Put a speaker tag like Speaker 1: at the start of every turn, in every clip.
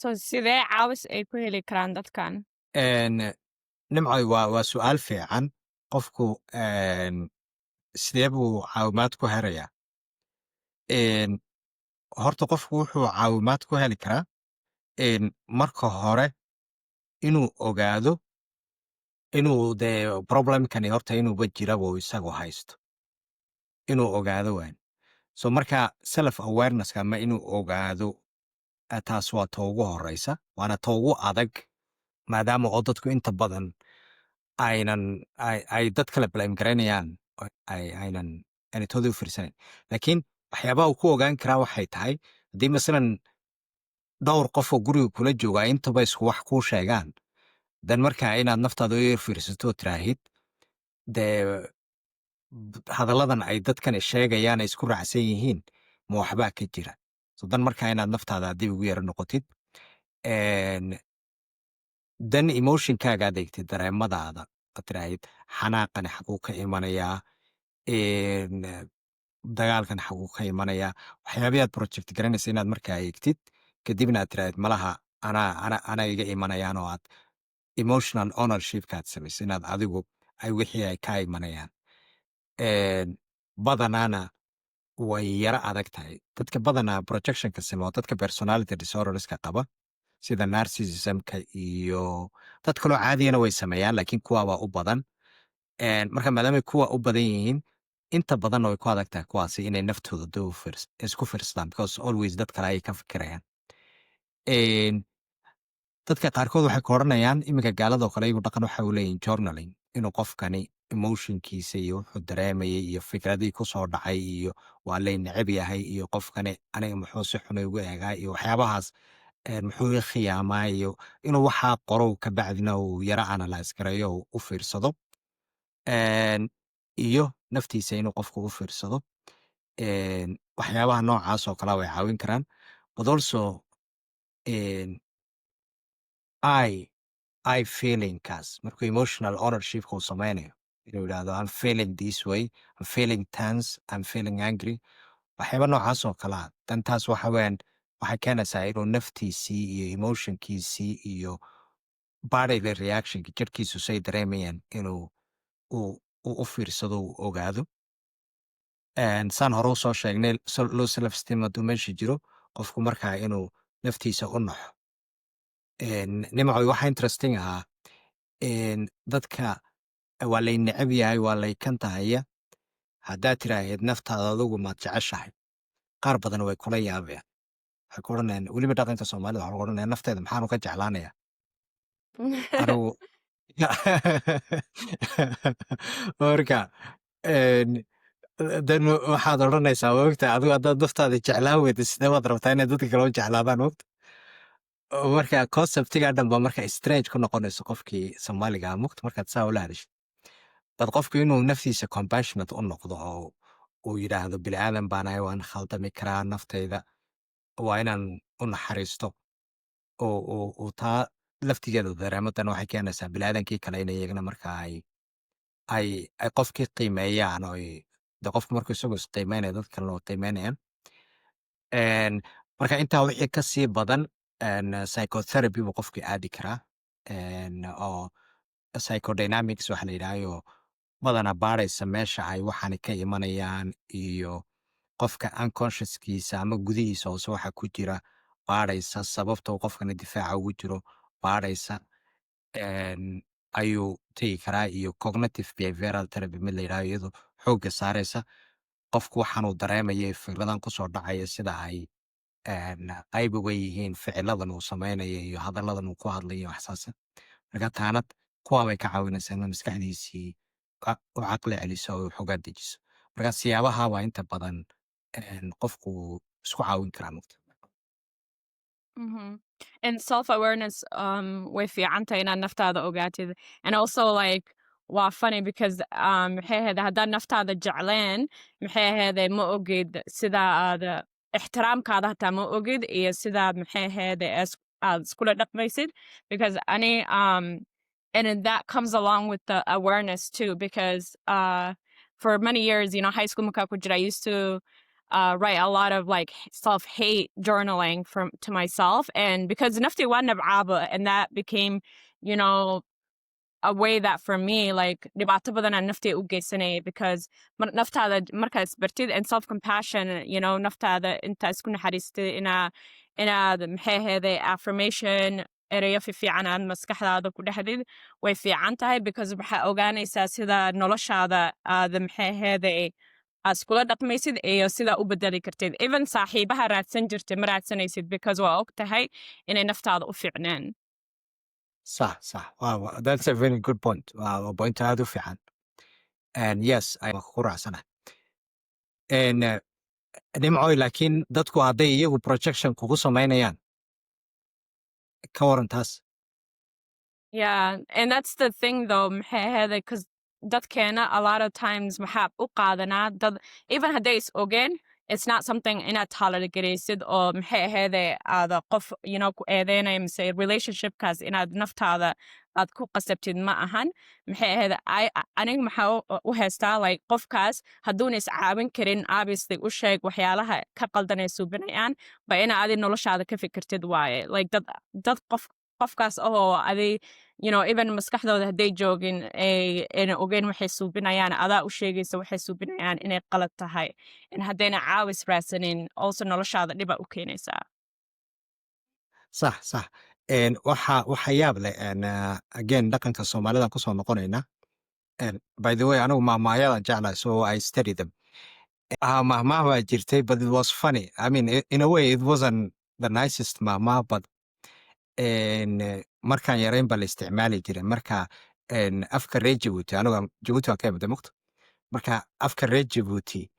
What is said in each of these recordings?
Speaker 1: So sidee caawis ay ku heli karaan dadkan?
Speaker 2: Nimcoy, waa su'aal fiican. Qofku sidee buu caawimaad ku helayaa? Horta qofku wuxuu caawimaad ku heli karaa marka hore inuu ogaado inuu dee problemkani horta inuuba jiraba uu isagu haysto, inuu ogaado waan. So marka self awareness ama inuu ogaado, taas waa ta ugu horeysa, waana ta ugu adag, maadaama oo dadku inta badan aynan ay dad kale blame garaynayaan oo ay aynan aanay toodii u fiirsanayn. Laakiin waxyaabaha uu ku ogaan karaa waxay tahay, haddii masalan dhowr qof oo guriga kula joogaa intaba isku wax kuu sheegaan, dan markaa inaad naftaada u yar fiirsato oo tiraahid, dee hadalladan ay dadkani sheegayaan ay isku raacsan yihiin, ma waxbaa ka jira? So dan markaa inaad naftaada dib ugu yara noqotid, dan emotionkaaga adeegtid, dareemadaada aad tiraahid, xanaaqani xaguu ka imanayaa? Dagaalkan xaguu ka imanayaa? Waxyaabihi aad project garanaysa inaad markaa eegtid, kadibna aad tiraahid, malaha anaa iga imanayaan, oo aad emotional ownershipka aad samayso, inaad adigu ay wixii ay kaa imanayaan. Badanaana way yara adag tahay. Dadka badanaa projectionka sameeyo, dadka personality disorderska qaba, sida narcissismka, iyo dad kaloo caadiyana way sameeyaan, laakiin kuwaabaa u badan. Marka maadaamay kuwa u badan yihiin, inta badanna way ku adag tahay kuwaasi inay naftooda dib isku fiirsadaan, because always dad kale ayay ka fikirayaan. Dadka qaarkood waxay ku odhanayaan, iminka gaaladoo kale iyagu dhaqan waxa u leeyihin journaling, inuu qofkani emotionkiisa iyo wuxuu dareemayay iyo fikradii ku soo dhacay iyo waa lay neceb yahay iyo qofkani aniga muxuu si xun igu eegaa iyo waxyaabahaas, muxuu i khiyaamaa, iyo inuu waxaa qoro, kabacdina uu yara analyse gareeyo oo u fiirsado. Iyo naftiisa inuu qofku u fiirsado. Waxyaabaha noocaas oo kalea way caawin karaan. But also I feelingkaas, markuu emotional ownershipka uu sameynayo, inuu yidhaahdo, "I'm feeling this way, I'm feeling tense, I'm feeling angry," waxyaaba noocaas oo kalea, dan taas waxa weeyaan waxay keenaysaa inuu naftiisii iyo emotionkiisii iyo bodily reactionka jirkiisu say dareemayaan inuu uu u fiirsado, uu ogaado. Saan hore usoo sheegnay, low self esteem hadduu meesha jiro, qofku markaa inuu naftiisa u naxo. Nimcoy, waxa interesting ahaa, dadka waa lay neceb yahay, waa lay kan tahaya, haddaad tiraahid, naftaada adugu maad jeceshahay? Qaar badan way kula yaabayaan. Waxay ku odhanayaan, weliba dhaqanka Soomaalida waxaa lagu odhanaya, nafteeda maxaanu ka jeclaanaya anigu? Marka dan waxaad odhanaysaa, mogta, adigu haddaad naftaada jeclaan weyda, sidee waad rabtaa inay dadka kale u jeclaadaan, mogta? Marka conceptiga dhan ba marka strange ku noqonayso qofkii Soomaaliga ah, mogta, markaad saa ula hadashid. Bad qofku inuu naftiisa compassionate u noqdo oo uu yidhaahdo, bini aadan baanahay, waan khaldami karaa, naftayda waa inaan u naxariisto, oo uu taa laftigeeda dareemo, dan waxay keenaysaa bini aadankii kale in iyagana marka ay qofkii qiimeeyaan, oo de qofku markuu isagu isqiimeynaya, dad kalena way qiimeynayaan. Marka intaa wixii ka sii badan, psychotherapy buu qofkii aadi karaa, oo psychodynamics waxa la yidhahyo badanaa baaraysa meesha ay waxaani ka imanayaan iyo qofka unconsciouskiisa ama gudihiisa hoose waxa ku jira baaraysa, sababta uu qofkani difaaca ugu jiro baaraysa, ayuu tegi karaa. Iyo cognitive behavioral therapy mid la yidhahdo, iyadu xoogga saaraysa qofku waxaanuu dareemaya, fikradan kusoo dhacaya, sida ay qayb uga yihiin ficiladan uu samaynayo iyo hadalladan uu ku hadlayo, waxsaasa. Marka taanad kuwaa bay ka caawinaysaa inuu maskaxdiisii u caqli celiso oo xogaa dejiso. Marka siyaabaha waa inta badan qofku isku caawin karaa, mugta.
Speaker 1: And self awareness way fiican tahay inaad naftaada ogaatid. And also, like, waa funny because maxay ahayd, haddaad naftaada jecleen, maxay ahayd, ma ogid sida aad ixtiraamkaada hataa ma ogid iyo sidaad, maxay ahayd, aad iskula dhaqmaysid, because ani and then that comes along with the awareness too, because for many years, high school markaa ku jira, I used to Write a lot of, like, self hate journaling from to myself, and because nafti waa nabcaaba, and that became a way that for me, like, dhibaato badan aan naftay u geysanayay, because naftaada markaa isbartid and self compassion, naftaada intaa isku naxariistid, inaad, maxay ahaydey, affirmation, ereyo fiican aad maskaxdaada ku dhexdid way fiican tahay, because waxaa ogaanaysaa sida noloshaada aad, maxay ahaydey, aad iskula dhaqmaysid iyo sidaa u bedeli kartid. Even saaxiibaha raadsan jirtay ma raadsanaysid, because waa og tahay inay naftaada u fiicneen.
Speaker 2: Sax, wow, that's a very good point. Waa point aad u fiican, and yes, I ku raacsanahay. And Nimcoy, laakiin dadku hadday iyagu projection kugu samaynayaan, ka waran taas?
Speaker 1: Yeah, and that's the thing though, maxay ahayd, because dadkeena a lot of times maxaa u qaadanaa dad, even hadday is ogeen, it's not something inaad tolerate garaysid oo, maxay ahaydee, aada qof ku eedeynaya mise relationshipkaas inaad naftaada aad ku qasabtid ma ahan. Maxay ahayd, aniga maxaa u haystaa, like, qofkaas hadduuna is caawin karin, obviously u sheeg waxyaalaha ka qaldanay suubinayaan ba ina adi noloshaada ka fikirtid waaye. Like, dad qof qofkaas ahoo adi even maskaxdooda hadday joogin, ay ayna ogeyn waxay suubinayaan, adaa u sheegaysa waxay suubinayaan inay qalad tahay, in haddayna caawis raadsanin, also noloshaada dhiba u keenaysaa.
Speaker 2: Sax. Waxa yaab leh, again, dhaqanka Soomaalida kusoo noqonayna. And by the way, anigu mahmaahyada jeclahay, so I study them. Ah, mahmaah baa jirtay, but it was funny. I mean, in a way it wasn't the nicest mahmaah, but markaan yarayn baa la isticmaali jiray. Marka afka reer Jabuuti, anigu Jabuuti waan ka imid mugta, marka afka reer Jabuuti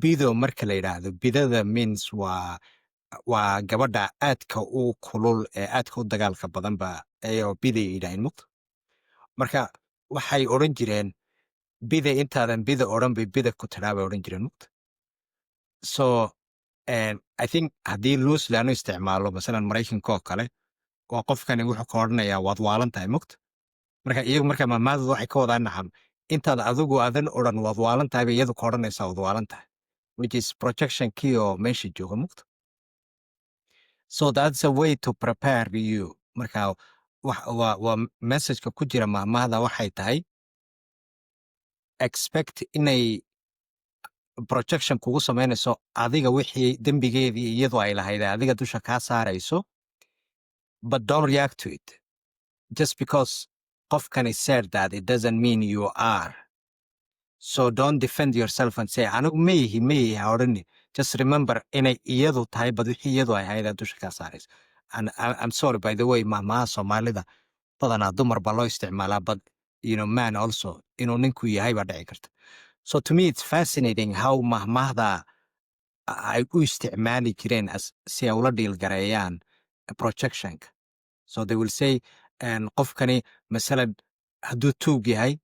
Speaker 2: bido marka la yidhaahdo, bidada means waa gabadha aadka u kulul ee aadka u dagaalka badan ba ayoo biday yidhaaheen mugta. Marka waxay odhan jireen, "Bida intaadan bida odhan bay bida ku tidhaa," bay odhan jireen mugta. So and I think haddii loosely aanu isticmaalo, masalan Maraykanka oo kale, waa qofkani wuxuu ka odhanayaa, "Waad waalan tahay," mugta. Marka iyagu marka maamaadooda waxay ka wadaan, nacam, intaad adigu aadan odhan "Waad waalan tahay," bay iyadu ka odhanaysaa "Waad waalan tahay," which is projection kii oo meesha jooga mugta. So that's a way to prepare you. Marka waa messageka ku jira maahmaahda waxay tahay, expect inay projection kugu samaynayso adiga, wixii dembigeedii iyadu ay lahayd ay adiga dusha kaa saarayso, but don't react to it. Just because qofkani said that, it doesn't mean you are. So don't defend yourself and say, "Anigu ma yihi, ma yihi," ha odhani. Just remember inay iyadu tahay, bad wixii iyadu ay ahayd aad dusha kaa saarayso. And I'm sorry, by the way, mahmaha Soomaalida badanaa dumar baa loo isticmaalaa, but man also inuu ninku yahay baa dhici karta. So to me it's fascinating how mahmahda ay u isticmaali jireen as si ay ula deal gareeyaan projectionka. So they will say, qofkani masalan hadduu tuug yahay,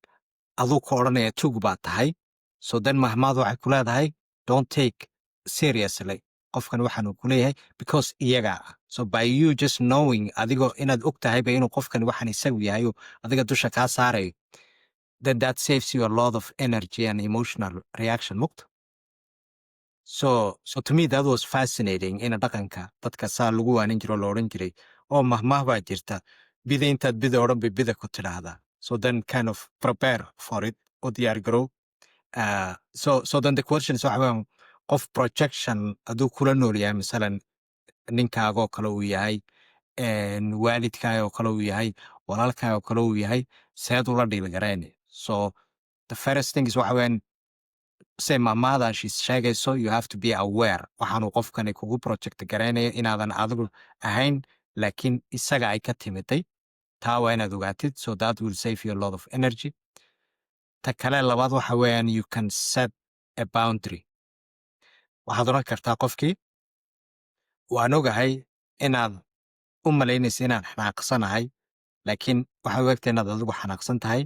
Speaker 2: aduu ka odhanaya, "Tuug baa tahay." So then mahmaadu waxay ku leedahay, don't take seriously qofkan waxaanu ku leeyahay, because iyagaa ah. So by you just knowing, adigoo inaad og tahayba inuu qofkani waxaan isagu yahay oo adiga dusha kaa saarayo, then that saves you a lot of energy and emotional reaction mugta. So to me that was fascinating, ina dhaqanka dadka saa lagu waanin jiro, lo odhan jiray oo mahmah baa jirta, "Bida intaad bida odhan bay bida ku tidhaahdaa." So then kind of prepare for it, u diyaar garow. So then the question is, waxa weeyaan, qof projection hadduu kula nool yahay, masalan ninkaagoo kale uu yahay, waalidkaagoo kale uu yahay, walaalkaagoo kale uu yahay, seed ula deal garayni? So the first thing is, waxa weeyaan, se maamaadaasi sheegayso, you have to be aware waxaanu qofkani kugu project garaynayo inaadan adigu ahayn, laakiin isaga ay ka timiday. Taa waa inaad ogaatid. So that will save you a lot of energy. Ta kale labaad waxa weeyaan, you can set a boundary. Waxaad odhan kartaa qofkii, "Waan ogahay inaad u malaynaysa inaan xanaaqsanahay, laakiin waxaad ogtahay inaad adigu xanaaqsan tahay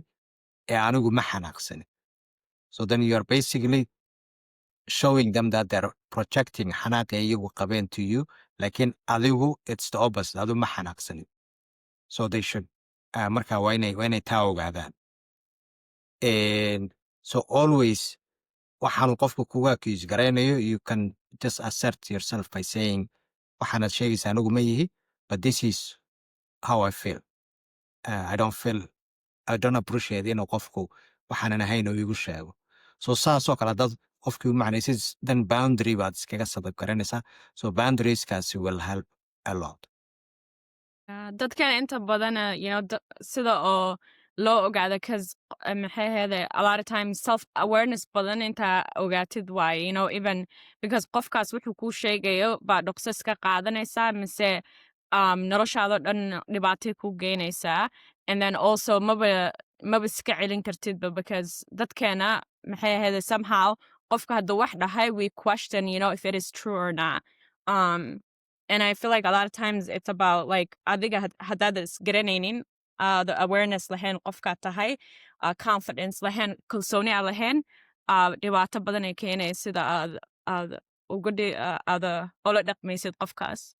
Speaker 2: ee anigu ma xanaaqsanin." So then you are basically showing them that they're projecting xanaaqay iyagu qabeen to you, laakiin adigu it's the opposite, adigu ma xanaaqsanin. So they should marka waa inay taa ogaadaan. And so always Waxaanu qofku kuga accuse garaynayo, you can just assert yourself by saying, "Waxaanaad sheegaysaa anigu ma yihi, but this is how I feel. I don't feel, I don't appreciate inuu qofku waxaanan ahayn oo igu sheego." So saasoo kale haddaad qofkii u macnaysid, then boundary baad iskaga sadab garanaysaa. So boundarieskaasi will help a lot.
Speaker 1: Dadkan inta badana sida oo loo ogaado, 'cause maxay ahayd, a lot of times self awareness badan inta ogaatid waaye, even because qofkaas wuxuu kuu sheegayo baa dhaqso iska qaadanaysaa mise noloshaadoo dhan dhibaatay ku geynaysaa. And then also maba iska celin kartidba, because dadkeena, maxay ahayd, somehow qofka hadduu wax dhahay, we question if it is true or not. And I feel like a lot of times it's about like adiga haddaad isgaranaynin, the awareness lahayn qofkaad tahay, confidence lahayn, kalsooni aad lahayn, dhibaato badan ay keenaya sida aad uga aad ula dhaqmaysid qofkaas.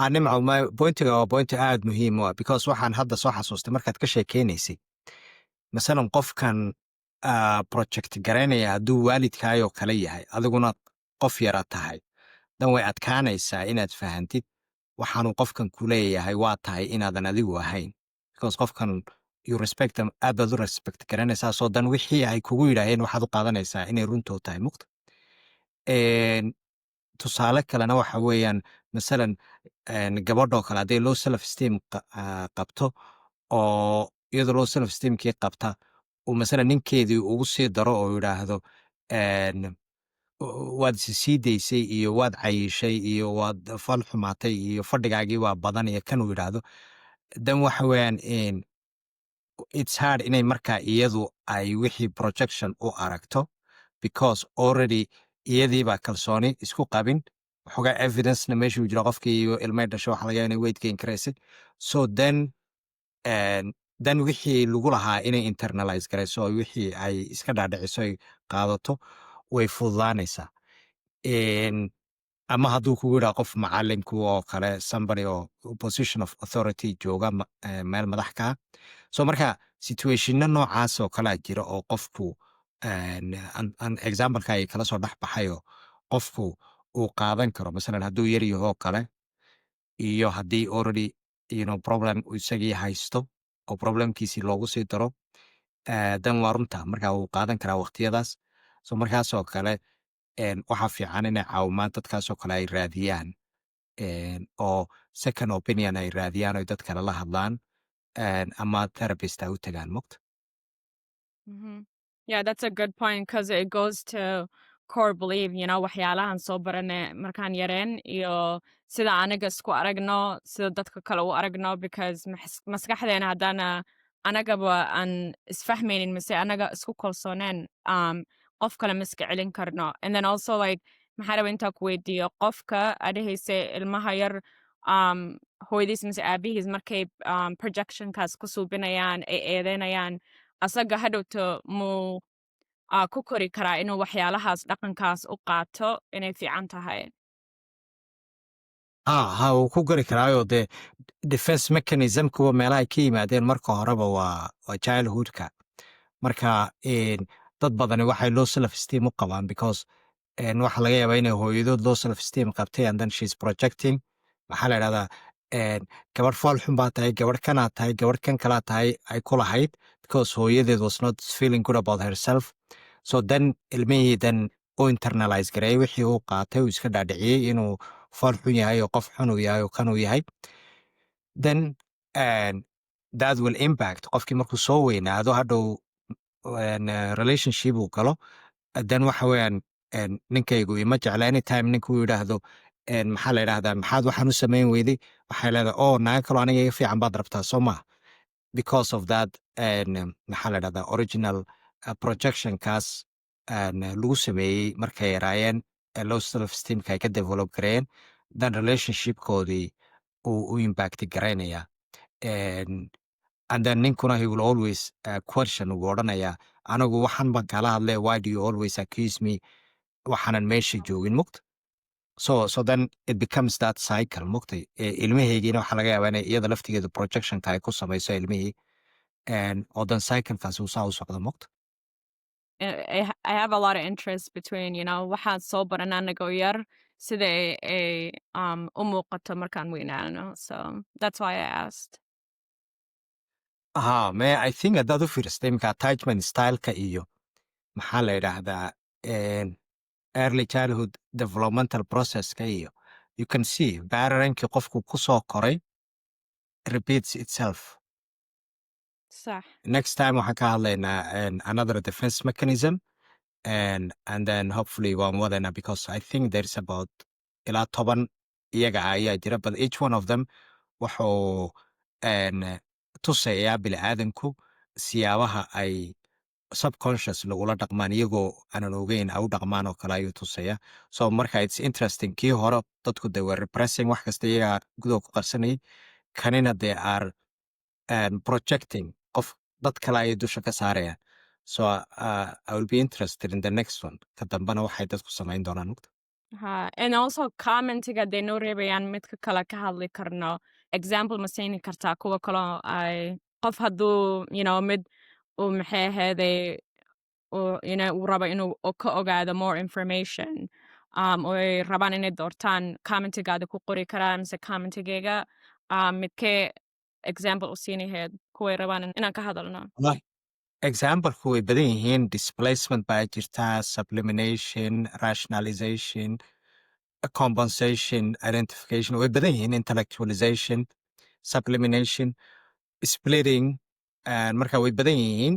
Speaker 2: Ah, Nimco, ma pointiga waa pointi aad muhiim u ah, because waxaan hadda soo xasuustay markaad ka sheekeynaysay, masalan qofkan project garaynaya hadduu waalidkaayoo kale yahay, adiguna qof yara tahay, dan way adkaanaysaa inaad fahantid waxaanuu qofkan ku leeyahay waa tahay inaadan adigu ahayn, because qofkan you respect them, aad baad u respect garanaysaa. So dan wixii ay kugu yidhaaheen waxaad u qaadanaysaa inay runtoo tahay muqta. Tusaale kalena waxa weeyaan, masalan gabadhoo kale hadday low self esteem qabto, oo iyadoo low self esteemkii qabta uu masalan ninkeedii ugu sii daro oo yidhaahdo, "Waad isi sii daysay iyo waad cayishay iyo waad fal xumaatay iyo fadhigaagii waa badan," iyo kan uu yidhaahdo, dan waxa weeyaan it's hard inay markaa iyadu ay wixii projection u aragto, because already iyadii baa kalsooni isku qabin. Waxoogaa evidencena meeshuu jiro, qofkii iyo ilmay dhasho, waxa laga yaaba inay weight gain karaysay. So then wixii lagu lahaa inay internalize garayso oo wixii ay iska dhaadhiciso, ay qaadato, way fududaanaysaa. Ama hadduu kugu yidhaha qof macalinku oo kale, somebody oo position of authority jooga, meel madax ka ah. So marka situationno noocaas oo kalea jira oo qofku an exampleka ay kala soo dhex baxayo, qofku uu qaadan karo, masalan hadduu yar yahoo kale iyo haddii already problem uu isagii haysto oo problemkiisii loogu sii daro, dan waa runta marka wuu qaadan karaa waqtiyadaas. So markaasoo kale waxaa fiican inay caawimaan dadkaasoo kale ay raadiyaan, oo second opinion ay raadiyaan, oy dad kale la hadlaan, ama therapist ay u tagaan mugta.
Speaker 1: Yeah, that's a good point, because it goes to core belief, waxyaalahan soo barane markaan yareen iyo sida anaga isku aragno, sida dadka kale u aragno, because maskaxdeena haddaana anagaba aan isfahmaynin mise anaga isku kalsooneen, qof kale ma iska celin karno. And then also like maxaa raba intaa ku weydiiyo, qofka adhahayse ilmaha yar, hooyadiis mise aabihiis markay projectionkaas ku suubinayaan, ay eedeynayaan, asaga hadhowto muu ku kori karaa inuu waxyaalahaas dhaqankaas u qaato inay fiican tahay?
Speaker 2: Ha, wuu ku gari karaayo. Dee defense mechanism kuwa meelaha ay ka yimaadeen marka horeba waa childhoodka. Marka dad badani waxay low self esteem u qabaan because waxaa laga yaabaa inay hooyadood low self esteem qabtay, and then she's projecting, maxaa la idhahdaa, "Gabadh fool xun baa tahay, gabadh kanaa tahay, gabadh kan kalaa tahay," ay ku lahayd, because hooyadeed was not feeling good about herself. So then ilmihii then u internalize gareeyay wixii uu qaatay, uu iska dhaadhiciyey inuu fool xun yahay oo qof xun uu yahay oo kan uu yahay. Then that will impact qofkii markuu soo weynaado, hadhow relationship uu galo, then waxa weeyaan, "Ninkaygu ima jecla." Anytime ninkuu yidhaahdo, maxaa la yidhahdaa, "Maxaad waxaan u samayn weyday?" waxay leedahay, "Oh, naaga kaloo aniga iga fiican baad rabtaa, soo maha?" Because of that maxaa la yidhahdaa, original projectionkaas lagu sameeyey markay yaraayeen, low self esteemka ay ka develop gareeyeen, then relationshipkoodii uu u impact garaynaya. And then ninkuna he will always question, uu odhanayaa, "Anigu waxan baan kala hadlay, why do you always accuse me waxaanan meesha joogin?" Mugta. So then it becomes that cycle, mugtay. Ilmahaygiina waxaa laga yaabaa inay iyada laftigeedu projectionka ay ku samayso ilmihii, oo dan cyclekaasi uu saa u socdo, mugta.
Speaker 1: I have a lot of interest between waxaan soo baran anagoo yar, sida ay u muuqato markaan weynaano. So that's why I asked.
Speaker 2: Ha, me, I think haddaad u fiirsatay imika attachment styleka iyo, maxaa la yidhaahdaa, early childhood developmental processka iyo, you can see patternkii qofku ku soo koray repeats itself.
Speaker 1: Sax.
Speaker 2: Next time waxaan ka hadlaynaa another defense mechanism and then hopefully waan wadaynaa, because I think there's about ilaa 10 iyaga ah ayaa jira, but each one of them wuxuu tusayaa bini'aadanku siyaabaha ay subconscious lagula dhaqmaan, iyagoo aanan ogeyn ay u dhaqmaan oo kale ayuu tusaya. So marka it's interesting. Kii hore dadku they were repressing, wax kasta iyagaa gudaha ku qarsanayay. Kanina they are projecting, qof dad kale ayay dusha ka saarayaan. So I will be interested in the next one, ka dambana waxay dadku samayn doonaan mugta.
Speaker 1: Ha, and also commentiga hadday noo reebayaan midka kale ka hadli karno, example ma siini kartaa kuwa kaloo ay qof hadduu mid uu, maxay ahaydey, uu uu rabo inuu ka ogaado more information oo ay rabaan inay doortaan, commentigaada ku qori karaan mise commentigayga midkee example u siinaheed kuway rabaan inaan ka hadalno?
Speaker 2: Wallahi, exampleku way badan yihiin. Displacement baa jirta, sublimination, rationalization, compensation, identification, way badan yihiin, intellectualization, sublimination, splitting. Marka way badan yihiin.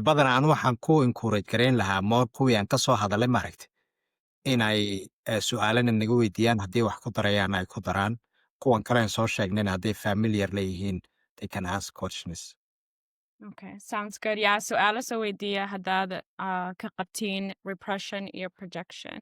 Speaker 2: Badanaa anu waxaan ku encourage gareyn lahaa more kuwii aan ka soo hadalay, maaragtay, inay su'aalana naga weydiiyaan, haddii wax ku darayaan ay ku daraan. Kuwan kale aan soo sheegnayna hadday familiar leeyihiin, they can ask questions.
Speaker 1: Okay, sounds good. Yeah, su'aalo soo weydiiya haddaad ka qabtiin repression iyo projection.